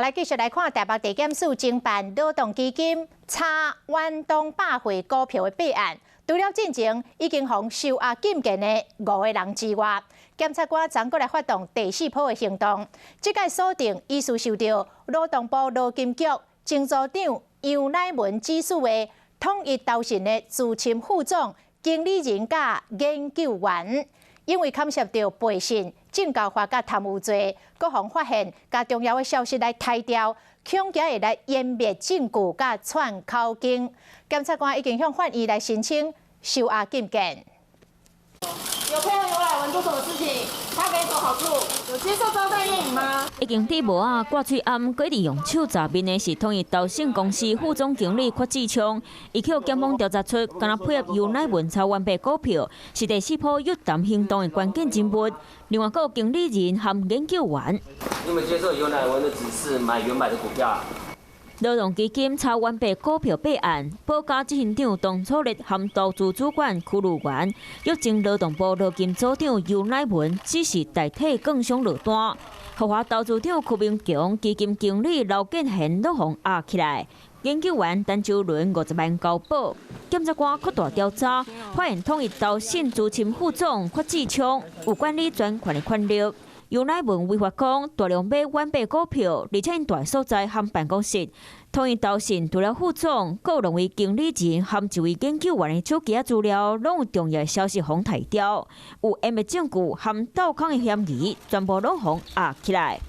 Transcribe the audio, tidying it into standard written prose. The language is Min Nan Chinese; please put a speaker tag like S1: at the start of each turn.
S1: 來繼續來看台北地檢署偵辦勞動基金炒遠東百匯股票的弊案，除了進前已經予收押禁見的五個人之外，檢察官昨閣來發動第四波的行動，這擺鎖定疑似受著勞動部勞金局前組長楊乃文指使的統一投信的資深副總經理人佮研究員，因為牽涉著背信、證交法佮貪污罪，閣予發現共重要的消息來刣掉，恐驚會來湮滅證據佮竄口供。檢察官已經向法院來申請收押禁見。
S2: 有配合游乃文做什麼事情？他給你什麼好處？有接受招待宴飲嗎？
S3: 已經佇帽仔掛喙罨，閣一直用手閘面的是統一投信公司副總經理郝志聰，伊予檢方調查出，敢若配合游乃文炒冤白股票，是第四波約談行動的關鍵人物。另外，閣有經理人和研究員。
S4: 你有沒有接受游乃文的指示買遠百的股票？
S3: 勞動基金炒冤白股票弊案，保家執行長董楚烈和投資主管柯如元，約前勞動部勞金組長游乃文指示代替槓商落單，福華投資長柯明強、基金經理劉建賢攏予押起來。研究員陳周倫50萬交保，檢察官擴大調查，發現統一投信資深副總郝志聰有管理專權的權力。游乃文違法講大量買冤白股票，而且𪜶蹛的所在和辦公室，統一投信除了副總，閣有兩位經理人和一位研究員的手機仔資料，攏有重要消息予刣掉，有湮滅證據和倒空的嫌疑，全部攏予押起來。